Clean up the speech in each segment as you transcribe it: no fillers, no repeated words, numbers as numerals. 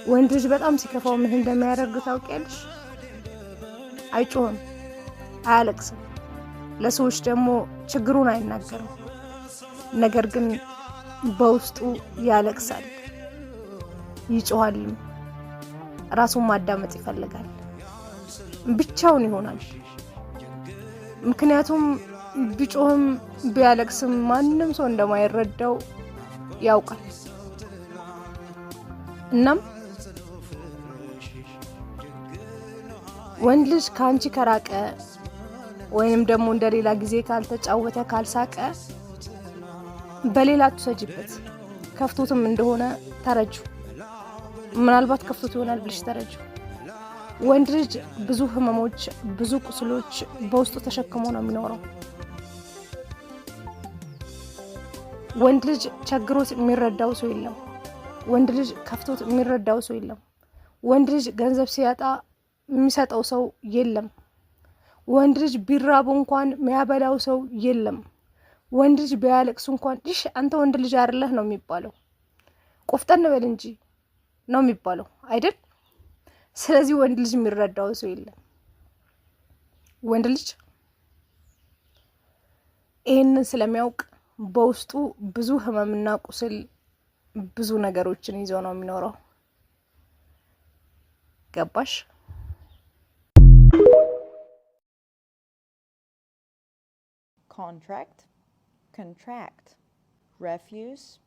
ወንድ ልጅ በጣም ሲከፋው ምን እንደሚያደርግ ታውቂያለሽ? አይጮህም፣ አያለቅስም፣ ለሰዎች ደግሞ ችግሩን አይናገርም። ነገር ግን በውስጡ ያለቅሳል፣ ይጮሃልም፣ ራሱን ማዳመጥ ይፈልጋል፣ ብቻውን ይሆናል። ምክንያቱም ቢጮህም ቢያለቅስም ማንም ሰው እንደማይረዳው ያውቃል። እናም ወንድ ልጅ ከአንቺ ከራቀ ወይንም ደግሞ እንደሌላ ጊዜ ካልተጫወተ ካልሳቀ በሌላ አትውሰጂበት። ከፍቶትም እንደሆነ ተረጁ። ምናልባት ከፍቶት ይሆናል ብለሽ ተረጁ። ወንድ ልጅ ብዙ ህመሞች፣ ብዙ ቁስሎች በውስጡ ተሸክሞ ነው የሚኖረው። ወንድ ልጅ ቸግሮት የሚረዳው ሰው የለም። ወንድ ልጅ ከፍቶት የሚረዳው ሰው የለም። ወንድ ልጅ ገንዘብ ሲያጣ የሚሰጠው ሰው የለም። ወንድ ልጅ ቢራቡ እንኳን የሚያበላው ሰው የለም። ወንድ ልጅ ቢያለቅሱ እንኳን ይሽ አንተ ወንድ ልጅ አይደለህ ነው የሚባለው። ቆፍጠን በል እንጂ ነው የሚባለው አይደል? ስለዚህ ወንድ ልጅ የሚረዳው ሰው የለም። ወንድ ልጅ ይህንን ስለሚያውቅ በውስጡ ብዙ ህመምና ቁስል ብዙ ነገሮችን ይዞ ነው የሚኖረው። ገባሽ? Contract, contract, refuse,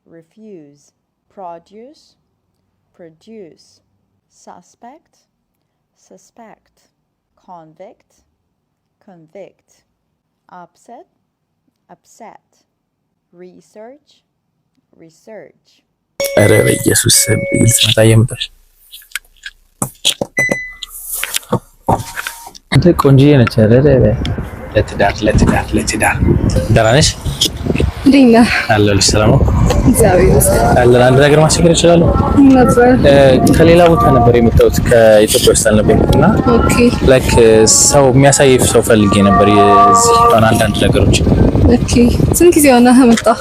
refuse, produce, produce, suspect, suspect, convict, convict, upset, upset, research, research. ኧረ በኢየሱስ ስም ልትመጣ እየመጣች፣ አንተ ቆንጆዬ ነች። ኧረ ለትዳር ለትዳር ለትዳር። ደህና ነሽ? እንዴት ነህ? አለሁልሽ። ሰላም ነው? እግዚአብሔር ይመስገን። አለን። አንድ ነገር ማስቸገር እችላለሁ? ነበር። ከሌላ ቦታ ነበር የመጣሁት፣ ከኢትዮጵያ ውስጥ አልነበርኩም እና like ሰው የሚያሳይ ሰው ፈልጌ ነበር የዚህ የሆነ አንዳንድ ነገሮች። Okay። ስንት ጊዜ ሆነህ መጣህ?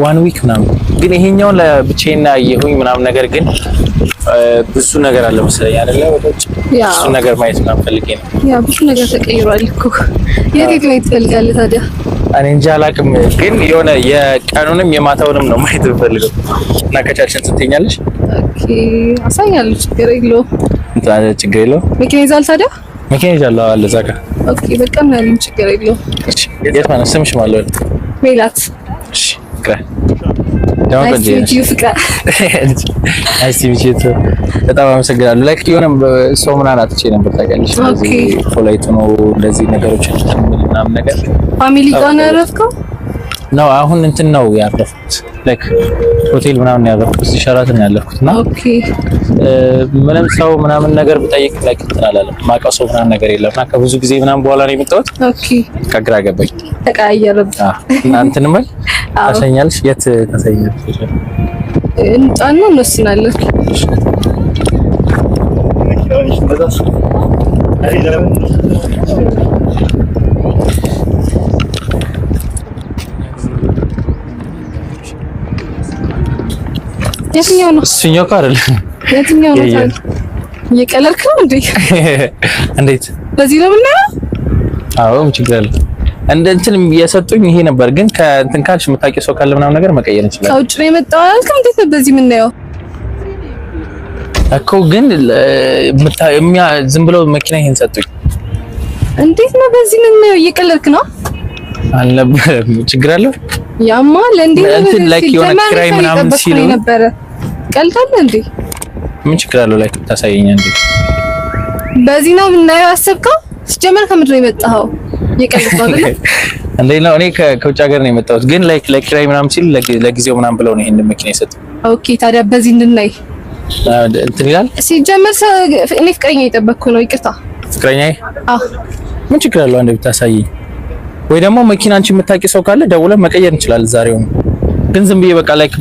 One week ምናምን፣ ግን ይሄኛውን ለብቻዬን አየሁኝ ምናምን ነገር፣ ግን ብዙ ነገር አለ መሰለኝ አይደለ? ወደ ውጭ Yeah። እሱ ነገር ማየት ምናምን ፈልጌ ነው። Yeah፣ ብዙ ነገር ተቀይሯል እኮ። የት የት ማየት ትፈልጋለህ ታዲያ? እኔ እንጃ አላውቅም፣ ግን የሆነ የቀኑንም የማታውንም ነው ማየት የምፈልገው እና ከቻልሽን ትተኛለሽ? Okay፣ አሳያለሁ። ችግር የለውም። እንትን ችግር የለውም። መኪና ይዛል ታዲያ? መኪና ይዣለሁ፣ አለ እዛ ጋር። Okay፣ በቃ ምናምን ችግር የለውም። እሺ፣ የት ማለት ስምሽ ማለት ነው? ሜላት። እሺ፣ ፍቅረ ደግሞ ቆንጆ ነሽ። You ፍቅረ። Nice to meet you too። በጣም አመሰግናለሁ። Like የሆነ ሰው ምናምን አጥቼ ነበር ታውቂያለሽ። እንደዚህ polite ነው እንደዚህ ነገሮች እንትን የሚል ምናምን ነገር። Family ጋር ነው ያረፍከው? ነው፣ አሁን እንትን ነው ያረፍኩት፣ like ሆቴል ምናምን ነው ያረፍኩት። እዚህ ሸራተን ነው ያለፍኩት እና ምንም ሰው ምናምን ነገር ብጠይቅ like እንትን አላለም። የማውቀው ሰው ምናምን ነገር የለም እና ከብዙ ጊዜ ምናምን በኋላ ነው የመጣሁት። ከግራ ገባኝ። ተቀያየረብህ። አዎ። እና እንትን ምን አዎ። ታሰኛለሽ? የት ታሰኛለሽ? እንጣና እንወስናለን። የትኛው ነው? እሱኛው እኮ አይደለም። የትኛው ነው ታዲያ? እየቀለድክ ነው እንዴ? እንዴት? በዚህ ነው የምናየው? አዎ፣ ምን ችግር አለ? እንደ እንትን የሰጡኝ ይሄ ነበር፣ ግን ከእንትን ካልሽ የምታውቂው ሰው ካለ ምናምን ነገር መቀየር እንችላለን። ከውጭ ነው የመጣው አላልክም? እንዴት ነው በዚህ የምናየው? እኮ ግን ዝም ብለው መኪና ይሄን ሰጡኝ። እንዴት ነው በዚህ የምናየው? እየቀለድክ ነው? አልነበረም። ችግር አለው? ያማ ለእንዴት ነው እንትን በዚህ like የሆነ ሲጀመር ኪራይ እኔ ምናምን እየጠበቅኩ ሲሉ ነው የነበረ። ቀልዳለህ እንዴ? ምን ችግር አለው? Like ታሳየኛ እንዴ? በዚህ ነው የምናየው ያሰብከው? ሲጀመር ከምንድን ነው የመጣኸው? እየቀለድክ ነው አይደል? እንዴ ነው፣ እኔ ከውጭ ሀገር ነው የመጣሁት፣ ግን like ለኪራይ ምናምን ሲሉ ለጊዜው ምናምን ብለው ነው ይሄንን መኪና የሰጡኝ። Okay፣ ታዲያ በዚህ እንድናይ እንትን ይላል። ሲጀመር እኔ ፍቅረኛ እየጠበቅኩ ነው። ይቅርታ። ፍቅረኛዬ? አዎ። ምን ችግር አለው አንዴ ብታሳይኝ? ወይ ደግሞ መኪና አንቺ የምታውቂ ሰው ካለ ደውለን መቀየር እንችላለን ዛሬው ነው። ግን ዝም ብዬ በቃ like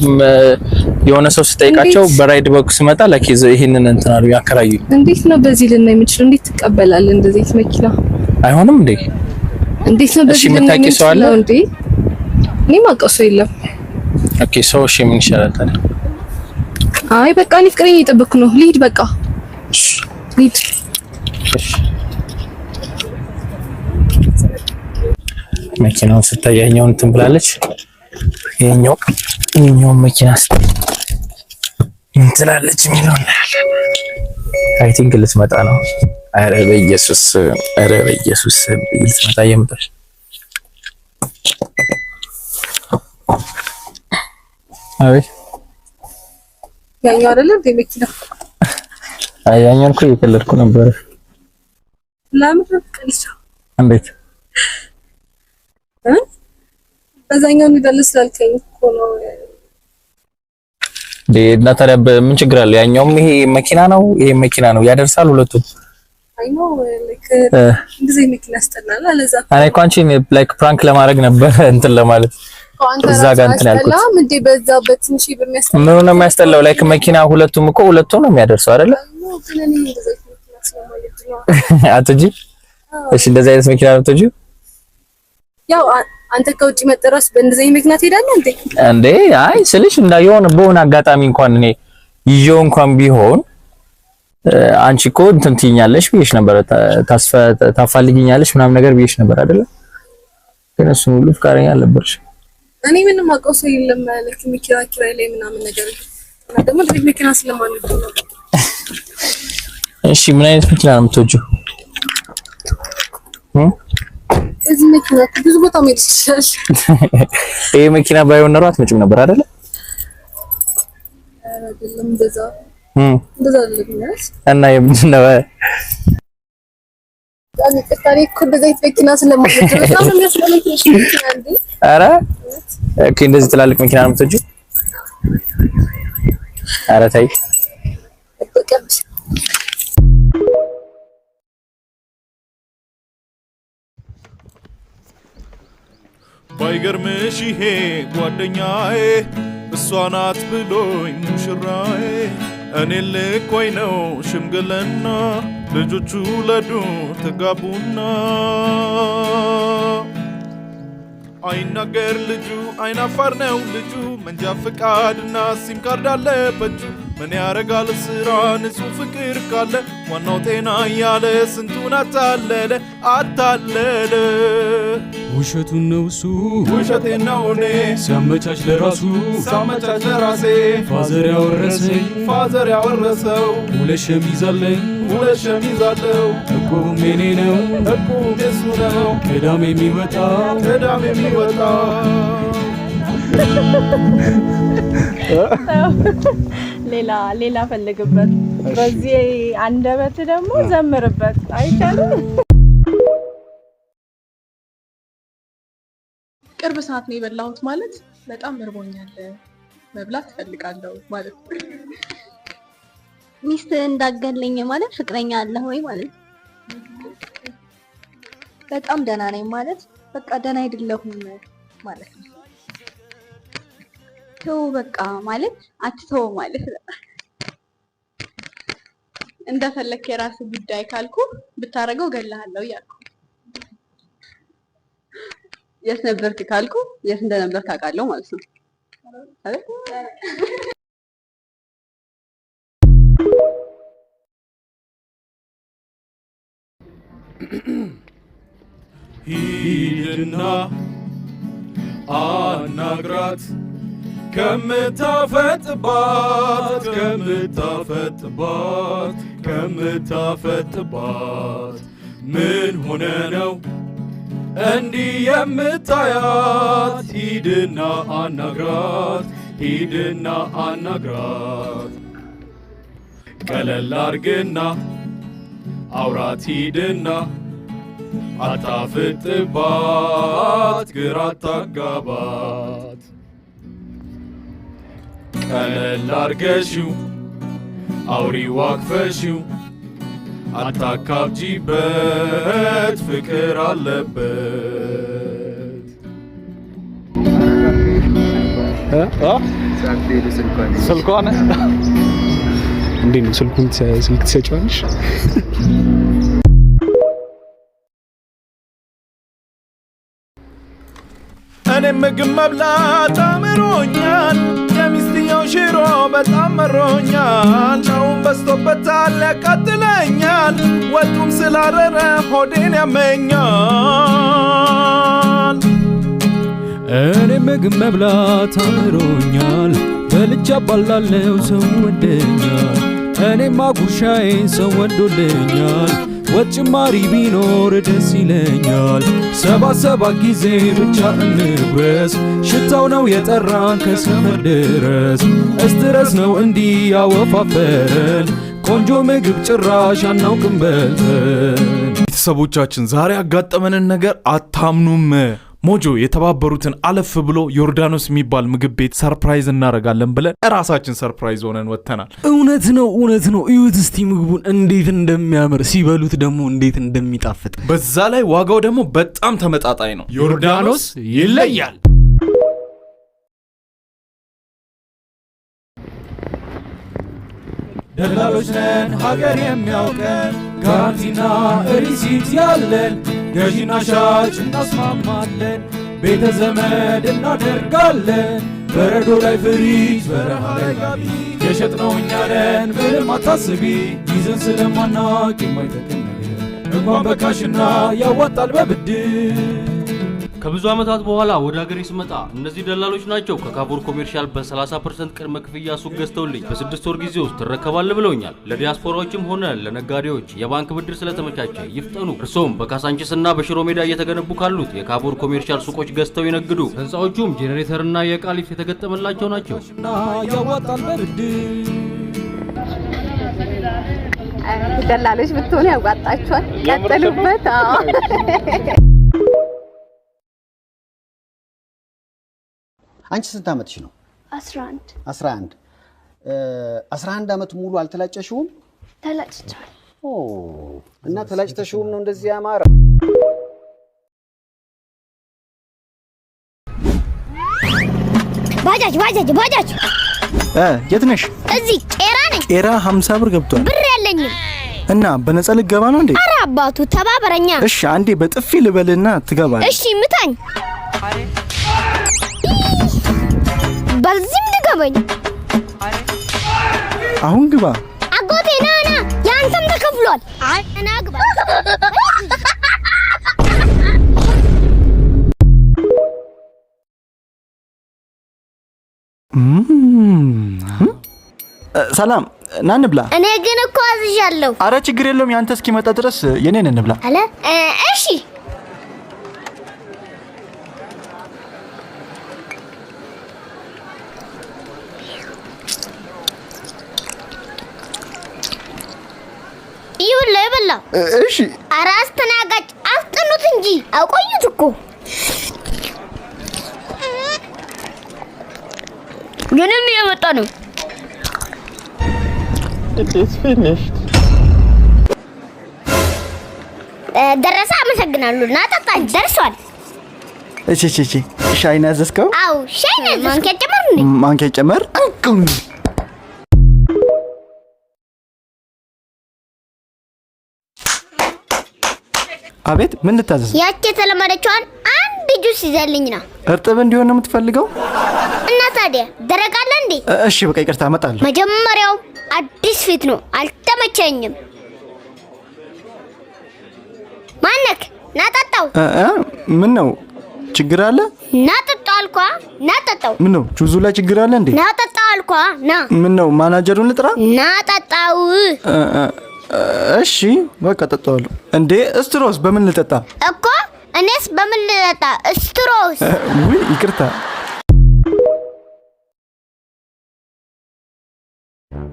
የሆነ ሰው ስጠይቃቸው እንዴት? በራይድ በኩል ስመጣ like ይሄንን እንትን አሉ ያከራዩኝ። እንዴት ነው በዚህ ልናይ የምንችለው? እንዴት ትቀበላለህ እንደዚህ አይነት መኪና? አይሆንም እንዴ? እንዴት ነው እሺ፣ በዚህ ልናይ የምታውቂ ሰው አለ? የምንችለው? እንዴ እኔ የማውቀው ሰው የለም። Okay፣ ሰው እሺ፣ ምን ይሻላል ታዲያ? አይ በቃ እኔ ፍቅረኛ እየጠበቅኩ ነው። ልሂድ በቃ ልሂድ። እሺ። መኪናውን ስታይ ያኛውን እንትን ብላለች። ይሄኛውን መኪና ስታይ ምን ትላለች የሚለው እናያለን። I think ልትመጣ ነው። ኧረ በኢየሱስ፣ ኧረ በኢየሱስ፣ ልትመጣ እየመጣች። አቤት። ያኛው አይደለ እንዴ መኪና? አይ ያኛውን እኮ እየቀለድኩ ነበር። ለምን ነው የምትቀልደው? እንዴት? እ? በዛኛው እንሄዳለን ስላልከኝ እኮ ነው። እንዴ፣ እና ታዲያ በምን ችግር አለው? ያኛውም ይሄ መኪና ነው፣ ይሄ መኪና ነው፣ ያደርሳል ሁለቱም። I know, like እንደዚህ መኪና ያስጠላል። አለዛ እኔ እኮ አንቺን like prank ለማድረግ ነበር እንትን ለማለት እዛ ጋር እንትን ያልኩት። አያስጠላም እንዴ? በዛ በትንሽ በሚያስጠላ ምኑ ነው የሚያስጠላው? Like መኪና ሁለቱም እኮ ሁለቱም ነው የሚያደርሰው አይደለ? ነው፣ ግን እኔ እንደዚህ አይነት መኪና ስለማልወድ ነው። አትጂ? እሺ፣ እንደዚህ አይነት መኪና ነው የምትወጂው? ያው አንተ ከውጭ መጠራስ በእንደዚህ አይነት መኪና ትሄዳለህ እንዴ? እንዴ፣ አይ ስልሽ እንዳ የሆነ በሆነ አጋጣሚ እንኳን እኔ ይዤው እንኳን ቢሆን አንቺ እኮ እንትን ትይኛለሽ ብዬሽ ነበር፣ ታፋልጊኛለሽ ምናምን ነገር ብዬሽ ነበር አይደለ? ግን እሱን ሁሉ ፍቃደኛ አልነበርሽ። እኔ ምንም አውቀው ሰው የለም like መኪና ኪራይ ላይ ምናምን ነገር፣ እና ደግሞ እንደዚህ መኪና ስለማልወድ ነው። እሺ፣ ምን አይነት መኪና ነው የምትወጂው? እዚህ መኪና እኮ ብዙ ቦታ መሄድ ይችላል። ይሄ መኪና ባይሆን ኖሮ አትመጭም ነበር አይደለ? ኧረ አይደለም፣ እንደዛ እንደዛ አይደለም ማለት። እና የምንድን ነው? በጣም ይቅርታ፣ እኔ እኮ እንደዚህ አይነት መኪና ስለማልወድ ነው። በጣም ነው የሚያስጠላኝ ትንሽ መኪና እንዴ። ኧረ okay፣ እንደዚህ ትላልቅ መኪና ነው የምትወጂው? ኧረ ተይ። በቃ ባይገርምሽ ይሄ ጓደኛዬ እሷ ናት ብሎኝ ሙሽራዬ፣ እኔ ልኮኝ ነው ሽምግልና፣ ልጆቹ ለዱ ተጋቡና። አይናገር ልጁ፣ አይናፋር ነው ልጁ፣ መንጃ ፍቃድና ሲም ካርድ አለ በእጁ። ምን ያረጋል ስራ ንጹህ ፍቅር ካለ፣ ዋናው ጤና እያለ ስንቱን አታለለ አታለለ። ውሸቱን ነው እሱ። ውሸቴን ነው እኔ። ሲያመቻች ለራሱ። ሳመቻች ለራሴ። Father ያወረሰኝ። Father ያወረሰው። ሁለት ሸሚዝ አለኝ። ሁለት ሸሚዝ አለው። እቁቡም የኔ ነው። እቁቡም የሱ ነው። ቅዳሜ የሚወጣው። ቅዳሜ የሚወጣው። ሌላ ሌላ ፈልግበት። በዚህ አንደበት ደግሞ ዘምርበት አይቻልም። ቅርብ ሰዓት ነው የበላሁት ማለት በጣም እርቦኛል፣ መብላት እፈልጋለሁ ማለት ነው። ሚስት እንዳገለኝ ማለት ፍቅረኛ አለህ ወይ ማለት ነው። በጣም ደህና ነኝ ማለት በቃ ደህና አይደለሁም ማለት ነው። ተው በቃ ማለት አትተው ማለት ነው። እንደፈለክ የራስ ጉዳይ ካልኩ ብታረገው እገልሃለሁ እያልኩ። የት ነበርክ ካልኩ የት እንደነበርክ አውቃለሁ ማለት ነው አይደል? ሂድና አናግራት ከምታፈጥባት፣ ከምታፈጥባት፣ ከምታፈጥባት። ምን ሆነ ነው እንዲህ የምታያት? ሂድና አናግራት፣ ሂድና አናግራት። ቀለል አርግና አውራት፣ ሂድና አታፍጥባት፣ ግራ አታጋባት። ቀለል አርገሽው አውሪው፣ አቅፈሽው፣ አታካብጂበት፣ ፍቅር አለበት። ስልኳን እንዴት ነው? ስልኩን ስልክ ትሰጪዋለሽ? እኔም ምግብ መብላት አምሮኛል የሚስትዬ ቆየው ሽሮ በጣም መሮኛል፣ ጨውም በዝቶበታል ያቃጥለኛል፣ ወጡም ስላረረ ሆዴን ያመኛል። እኔ ምግብ መብላት አምሮኛል፣ በልቻ ባላለው ሰው ወደኛል። እኔማ ጉርሻዬን ሰው ወዶልኛል። ወጥ ጭማሪ ቢኖር ደስ ይለኛል። ሰባት ሰባት ጊዜ ብቻ እንጉረስ፣ ሽታው ነው የጠራን ከሰፈር ድረስ። እስትረስ ነው እንዲህ ያወፋፈረን፣ ቆንጆ ምግብ ጭራሽ አናውቅም በልተን። ቤተሰቦቻችን፣ ዛሬ ያጋጠመንን ነገር አታምኑም። ሞጆ የተባበሩትን አለፍ ብሎ ዮርዳኖስ የሚባል ምግብ ቤት surprise እናደርጋለን ብለን እራሳችን surprise ሆነን ወጥተናል። እውነት ነው፣ እውነት ነው። እዩት እስቲ ምግቡን እንዴት እንደሚያምር፣ ሲበሉት ደግሞ እንዴት እንደሚጣፍጥ። በዛ ላይ ዋጋው ደግሞ በጣም ተመጣጣኝ ነው። ዮርዳኖስ ይለያል። ደላሎች ነን ሀገር የሚያውቀን፣ guarantee ና receipt ያለን፣ ገዢና ሻጭ እናስማማለን፣ ቤተ ዘመድ እናደርጋለን። በረዶ ላይ ፍሪጅ፣ በረሃ ላይ ጋቢ፣ የሸጥነው እኛ ነን፣ ምንም አታስቢ። ይዘን ስለማናቅ የማይጠቅም ነገር እንኳን በ cash ና ያዋጣል በብድር። ከብዙ ዓመታት በኋላ ወደ ሀገሬ ስመጣ እነዚህ ደላሎች ናቸው ከካቮር ኮሜርሻል በ30% ቅድመ ክፍያ ሱቅ ገዝተውልኝ በ6 ወር ጊዜ ውስጥ ትረከባለህ ብለውኛል። ለዲያስፖራዎችም ሆነ ለነጋዴዎች የባንክ ብድር ስለተመቻቸ ይፍጠኑ። እርሶም በካሳንቺስ እና በሽሮ ሜዳ እየተገነቡ ካሉት የካቮር ኮሜርሻል ሱቆች ገዝተው ይነግዱ። ህንፃዎቹም ጄኔሬተርና የዕቃ ሊፍት የተገጠመላቸው ናቸው። እና ያዋጣል በብድር። ደላሎች ብትሆኑ ያዋጣችኋል። ቀጥሉበት። አዎ። አንቺ ስንት ዓመትሽ ነው? 11። 11። 11 ዓመት ሙሉ አልተላጨሽውም? ተላጭቻለሁ። ኦ፣ እና ተላጭተሽውም ነው እንደዚህ ያማረ? ባጃጅ፣ ባጃጅ፣ ባጃጅ! የት ነሽ? እዚህ ቄራ ነኝ። ቄራ 50 ብር ገብቷል። ብር የለኝም። እና በነፃ ልገባ ነው እንዴ? አረ አባቱ ተባበረኛ። እሺ፣ አንዴ በጥፊ ልበልና ትገባለህ። እሺ፣ ምታኝ። በዚህም ድገመኝ። አሁን ግባ። አጎቴ፣ ና ና፣ የአንተም ተከፍሏል። ና ግባ። ሰላም፣ ና እንብላ። እኔ ግን እኮ አዝዣለሁ። አረ ችግር የለውም፣ ያንተ እስኪመጣ ድረስ የኔን እንብላ። አለ እሺ። ይብላ ይብላ። እሺ። ኧረ አስተናጋጅ አፍጥኑት እንጂ አቆዩት እኮ። ምንም እየመጣ ነው። It is finished. ደረሰ። አመሰግናለሁ። ና ጠጣ እንጂ ደርሷል። እሺ፣ ሻይ ነው ያዘዝከው? አዎ፣ ሻይ ነው ያዘዝኩት። ማንኪያ ጨመር እንዴ? ማንኪያ ጨመር። አቤት፣ ምን ልታዘዝ? ያቺ የተለመደችዋን አንድ ጁስ ይዘልኝ ነው። እርጥብ እንዲሆን ነው የምትፈልገው? እና ታዲያ ደረቅ አለ እንዴ? እሺ በቃ ይቅርታ፣ እመጣለሁ። መጀመሪያው አዲስ ፊት ነው፣ አልተመቸኝም። ማነክ? ና ጠጣው። ምን ነው፣ ችግር አለ? ና ጠጣው አልኳ። ና ጠጣው። ምን ነው፣ ጁዙ ላይ ችግር አለ እንዴ? ና ጠጣው አልኳ። ና። ምን ነው፣ ማናጀሩን ልጥራ? ና ጠጣው። እሺ በቃ ጠጣዋለሁ። እንዴ፣ straw ስ በምን ልጠጣ? እኮ እኔስ በምን ልጠጣ? Straw ስ። ውይ ይቅርታ።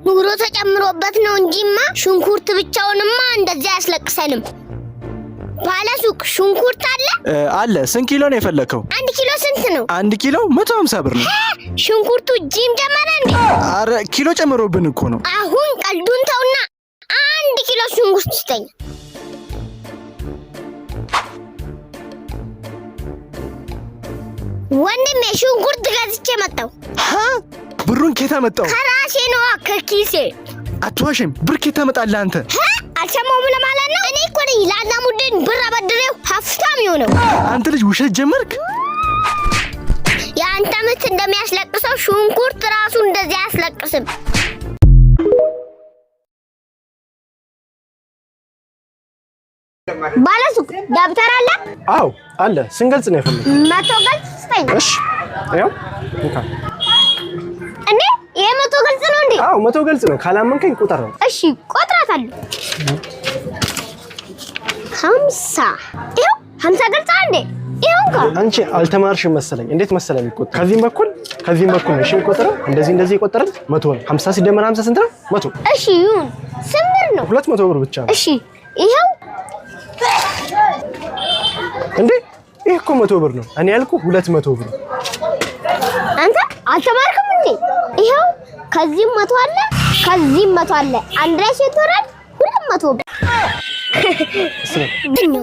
ኑሮ ተጨምሮበት ነው እንጂማ ሽንኩርት ብቻውንማ እንደዚህ አያስለቅሰንም። ባለ ሱቅ፣ ሽንኩርት አለ? አለ። ስንት ኪሎ ነው የፈለከው? 1 ኪሎ ስንት ነው? 1 ኪሎ 150 ብር ነው። ሽንኩርቱ ጂም ጨመረ እንዴ? አረ ኪሎ ጨምሮብን እኮ ነው። አሁን ቀልዱን ተውና 1 ኪሎ ሽንኩርት ስጠኝ። ወንድሜ፣ ሽንኩርት ገዝቼ መጣሁ። ብሩን ኬት አመጣው? ከራሴ ነዋ፣ ከኪሴ። አትዋሽም። ብር ኬት ታመጣለህ አንተ? አልሰማሁም ለማለት ነው። እኔ እኮ ነኝ ለአላሙዲን ብር አበድሬው ሀብታም የሆነው። አንተ ልጅ ውሸት ጀመርክ? የአንተ ያንተ ምት እንደሚያስለቅሰው ሽንኩርት ራሱ እንደዚህ አያስለቅስም። ባለሱቅ ደብተር አለ? አዎ አለ። ስንት ገጽ ነው የፈለገው? 100 ገጽ ስጠኝ። እሺ ያው እንካ። እንዴ ይሄ 100 ገጽ ነው እንዴ? አዎ 100 ገጽ ነው። ካላመንከኝ ቁጠር ነው። እሺ ቆጥራታለሁ። 50 ይኸው 50 ገጽ አንዴ ይኸው እንካ። አንቺ አልተማርሽም መሰለኝ። እንዴት መሰለኝ የሚቆጠረው? ከዚህም በኩል ከዚህም በኩል ነው እሺ የሚቆጠረው። እንደዚህ እንደዚህ የቆጠረን 100 ነው። 50 ሲደመር 50 ስንት ነው? 100። እሺ ይሁን። ስንት ብር ነው? 200 ብር ብቻ ነው። እሺ ይኸው። እንዴ ይሄ እኮ 100 ብር ነው። እኔ ያልኩህ 200 ብር። አንተ አልተማርክም እንዴ? ይኸው ከዚህም 100 አለ ከዚህም 100 አለ። አንድ ላይ ሲወራል 200 ብር።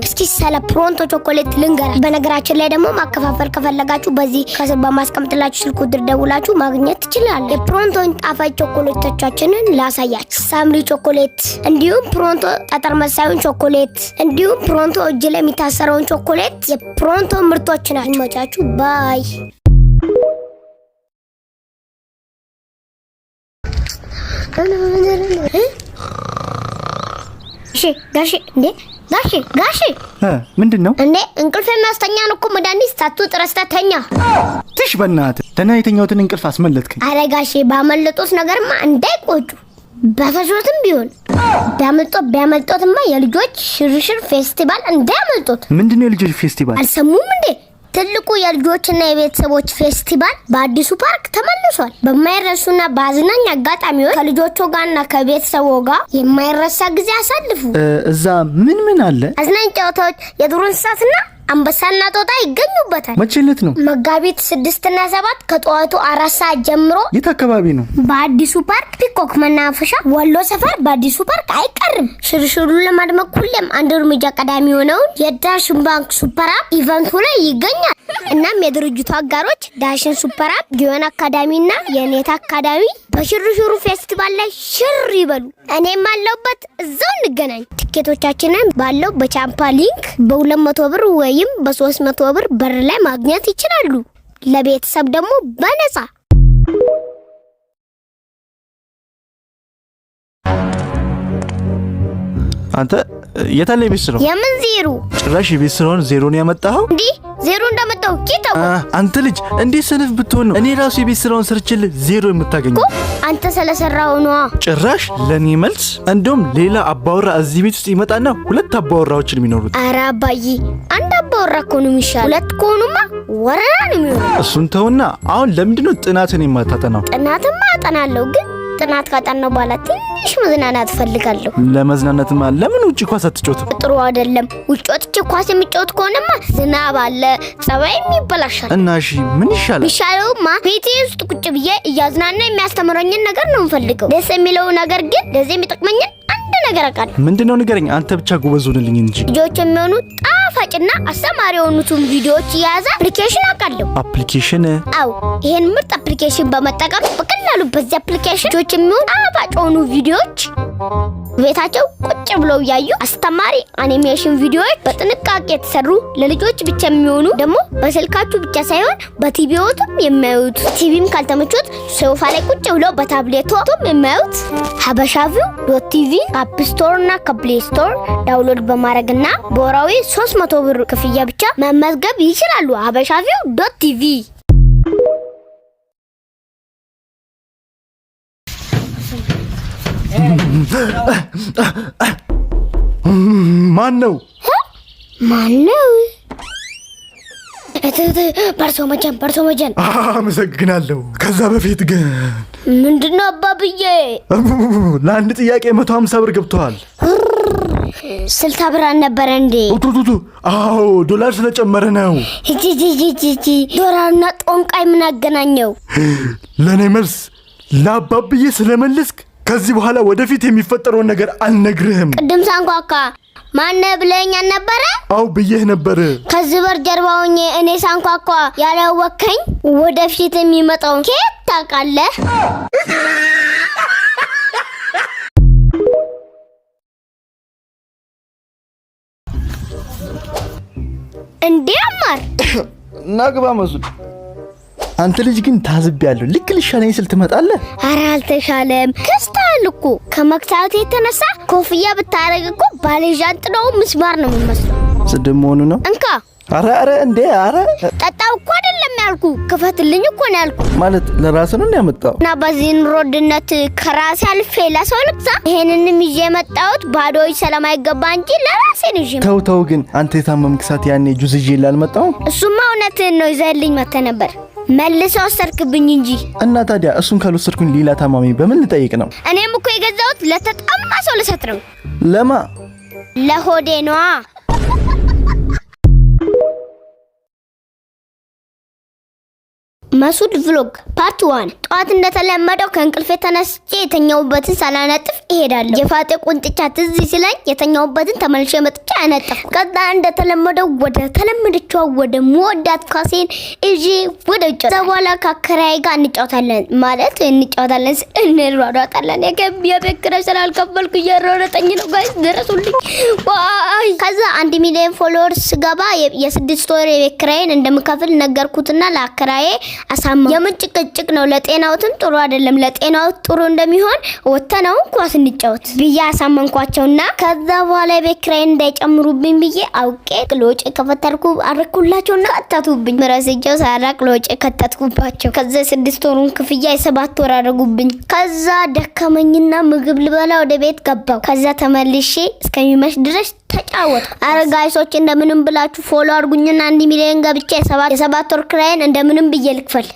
እስኪ ስለ ፕሮንቶ ቾኮሌት ልንገራ። በነገራችን ላይ ደግሞ ማከፋፈል ከፈለጋችሁ በዚህ ከስር በማስቀምጥላችሁ ስልክ ቁጥር ደውላችሁ ማግኘት ትችላላችሁ። የፕሮንቶን ጣፋጭ ቾኮሌቶቻችንን ላሳያችሁ። ሳምሪ ቾኮሌት፣ እንዲሁም ፕሮንቶ ጠጠር መሳዩን ቾኮሌት፣ እንዲሁም ፕሮንቶ እጅ ላይ የሚታሰረውን ቾኮሌት የፕሮንቶ ምርቶች ናቸው። ይመቻችሁ። Bye። እሺ ጋሼ፣ እንዴ ጋሼ፣ ጋሼ ምንድን ነው እንዴ? እንቅልፍ የሚያስተኛን እኮ መድኃኒት ሳትውጥ ረስተህ ተኛ። ትሽ በእናትህ ደህና የተኛሁትን እንቅልፍ አስመለጥከኝ። አረ ጋሼ ባመለጦት ነገርማ እንዳይቆጩ፣ በፈሶትም ቢሆን ቢያመልጦት ቢያመልጦትማ የልጆች ሽርሽር ፌስቲቫል እንዳያመልጦት። ምንድን ነው የልጆች ፌስቲቫል? አልሰሙም እንዴ? ትልቁ የልጆችና የቤተሰቦች ፌስቲቫል በአዲሱ ፓርክ ተመልሷል። በማይረሱና በአዝናኝ አጋጣሚዎች ከልጆቹ ጋርና ከቤተሰቦ ጋር የማይረሳ ጊዜ አሳልፉ። እዛ ምን ምን አለ? አዝናኝ ጨዋታዎች፣ የዱር እንስሳትና አንበሳና ጦጣ ይገኙበታል። መቼ ዕለት ነው? መጋቢት 6 እና 7 ከጠዋቱ 4 ሰዓት ጀምሮ። የት አካባቢ ነው? በአዲሱ ፓርክ ፒኮክ መናፈሻ ወሎ ሰፈር በአዲሱ ፓርክ አይቀርም። ሽርሽሩን ለማድመቅ ሁሌም አንድ እርምጃ ቀዳሚ የሆነውን የዳሽን ባንክ super app event ኡ ላይ ይገኛል። እናም የድርጅቱ አጋሮች ዳሽን super app፣ ጊዮን አካዳሚና የኔታ አካዳሚ በሽርሽሩ ፌስቲቫል ላይ ሽር ይበሉ። እኔም አለሁበት፣ እዛው እንገናኝ። ትኬቶቻችንን ባለው በቻምፓ link በ200 ብር ወይም በ300 ብር በር ላይ ማግኘት ይችላሉ። ለቤተሰብ ደግሞ በነፃ። አንተ የታለ የቤት ስራው? የምን ዜሮ? ጭራሽ የቤት ስራውን ዜሮ ነው ያመጣኸው? እንዲህ ዜሮ እንዳመጣው ኪታው። አንተ ልጅ እንዴት ሰነፍ ብትሆን ነው እኔ ራሱ የቤት ስራውን ሰርችልህ ዜሮ የምታገኘው? አንተ ስለሰራው ነዋ። ጭራሽ ለኔ መልስ። እንደውም ሌላ አባወራ እዚህ ቤት ውስጥ ይመጣና ሁለት አባወራዎችን የሚኖሩት። ኧረ አባዬ አንድ አባወራ እኮ ነው የሚሻለው። ሁለት ከሆኑማ ወረራ ነው የሚሆነው። እሱን ተውና አሁን ለምንድን ነው ጥናትን የማታጠናው? ጥናትማ አጠናለሁ፣ ግን ጥናት ካጠናው በኋላ ትንሽ መዝናናት እፈልጋለሁ። ለመዝናናትማ ለምን ውጪ ኳስ አትጫወትም? ጥሩ አይደለም። ውጭ ወጥቼ ኳስ የሚጫወት ከሆነማ ዝናብ አለ፣ ጸባይም ይበላሻል። እና እሺ ምን ይሻላል? የሚሻለውማ ቤቴ ውስጥ ቁጭ ብዬ እያዝናና የሚያስተምረኝን ነገር ነው የምፈልገው። ደስ የሚለው ነገር ግን ለዚህ የሚጠቅመኝን አንድ ነገር አውቃለሁ። ምንድነው ንገረኝ። አንተ ብቻ ጎበዝ ሆንልኝ እንጂ። ልጆች የሚሆኑ ጣፋጭና አስተማሪ የሆኑትን ቪዲዮዎች የያዘ application አውቃለሁ። Application? አዎ፣ ይሄን ምርጥ application በመጠቀም በቀላሉ በዚህ application ልጆች የሚሆኑ ጣፋጭ የሆኑ ቪዲዮዎች ቤታቸው ቁጭ ብለው እያዩ አስተማሪ አኒሜሽን ቪዲዮዎች በጥንቃቄ የተሰሩ ለልጆች ብቻ የሚሆኑ ደግሞ በስልካችሁ ብቻ ሳይሆን በቲቪዎትም የሚያዩት፣ ቲቪም ካልተመቾት ሶፋ ላይ ቁጭ ብለው በታብሌቶም የሚያዩት ሀበሻቪው.tv App Store እና ከ Play Store download በማድረግና በወራዊ 300 ብር ክፍያ ብቻ መመዝገብ ይችላሉ። ሀበሻቪው.tv። ማን ነው? ማን ነው? በርሶ መጀን፣ በርሶ መጀን። አመሰግናለሁ። ከዛ በፊት ግን ምንድነው አባብዬ? ለአንድ ጥያቄ 150 ብር ገብተዋል። 60 ብር አልነበረ እንዴ? ቱቱቱ አዎ፣ ዶላር ስለጨመረ ነው። ጂጂጂጂ ዶላርና ጦንቃይ ምን አገናኘው? ለእኔ መልስ ለአባብዬ ስለመለስክ ከዚህ በኋላ ወደፊት የሚፈጠረውን ነገር አልነግርህም። ቅድም ሳንኳኳ ማነህ ብለኸኝ አልነበረ? አው ብዬህ ነበር። ከዚህ በር ጀርባ ሆኜ እኔ ሳንኳኳ ያላወከኝ ወደፊት የሚመጣውን ከየት ታውቃለህ? እንዴ አማር ናግባ መሱድ። አንተ ልጅ ግን ታዝቤያለሁ። ልክ ልሻለኝ ስል ትመጣለህ። ኧረ አልተሻለም፣ ከስተሃል እኮ። ከመክሳት የተነሳ ኮፍያ ብታረግ እኮ ባለዣንጥላው ምስማር ነው የሚመስለው። ስድብ መሆኑ ነው። እንካ። አረ አረ፣ እንዴ አረ። ጠጣው እኮ አይደለም ያልኩ፣ ክፈትልኝ እኮ ነው ያልኩ። ማለት ለራስህ ነው ያመጣው? እና በዚህ ኑሮ ውድነት ከራሴ አልፌ ለሰው ልግዛ? ይሄንንም ይዤ የመጣሁት ባዶ እጅ ስለማይገባ እንጂ ለራሴ ነው ይዤ። ተው ተው፣ ግን አንተ የታመምክ ሰዓት ያኔ ጁስ ይዤ አልመጣሁም? እሱማ እውነትህን ነው፣ ይዘህልኝ መጥተህ ነበር። መልሰው ወሰድክብኝ እንጂ። እና ታዲያ እሱን ካልወሰድኩኝ ሌላ ታማሚ በምን ልጠይቅ ነው? እኔም እኮ የገዛሁት ለተጠማ ሰው ልሰጥ ነው። ለማ? ለሆዴ ነዋ። መሱድ vlog part 1። ጠዋት እንደተለመደው ከእንቅልፌ ተነስቼ የተኛሁበትን ሳላነጥፍ እሄዳለሁ። የፋጤ ቁንጥቻ ትዝ ሲለኝ የተኛሁበትን ተመልሼ መጥቼ አነጠፍኩ። ከዛ እንደተለመደው ወደ ተለመደችዋ ወደ ምወዳት ኳሴን ይዤ ወደ ውጭ። ከዛ በኋላ ከአከራዬ ጋር እንጫወታለን፣ ማለት እንጫወታለን እንሯሯጣለን። የቤት ኪራይ ስላልከፈልኩ እያሯሯጠኝ ነው። Guys ድረሱልኝ። ዋይ! ከዛ 1 ሚሊዮን followers ስገባ የ6 ወር የቤት ኪራይን እንደምከፍል ነገርኩትና ለአከራዬ አሳማ። የምን ጭቅጭቅ ነው? ለጤናዎትም ጥሩ አይደለም። ለጤናዎት ጥሩ እንደሚሆን ወተነው ኳስ እንጫወት ብዬ አሳመንኳቸውና ከዛ በኋላ የቤት ኪራይን እንዳይጨምሩብኝ ብዬ አውቄ ለወጪ ከፈተርኩ አረኩላቸውና ከተቱብኝ። ረስቼው ሳላቅ ለወጪ ከተትኩባቸው። ከዛ የ6 ወሩን ክፍያ የ7 ወር አደረጉብኝ። ከዛ ደከመኝና ምግብ ልበላ ወደ ቤት ገባው። ከዛ ተመልሼ እስከሚመሽ ድረስ ተጫወትኩ። አረ guys ኦች፣ እንደምንም ብላችሁ follow አድርጉኝና 1 ሚሊዮን ገብቼ የ7 ወር ክራይን እንደምንም ብዬ ልክፈል።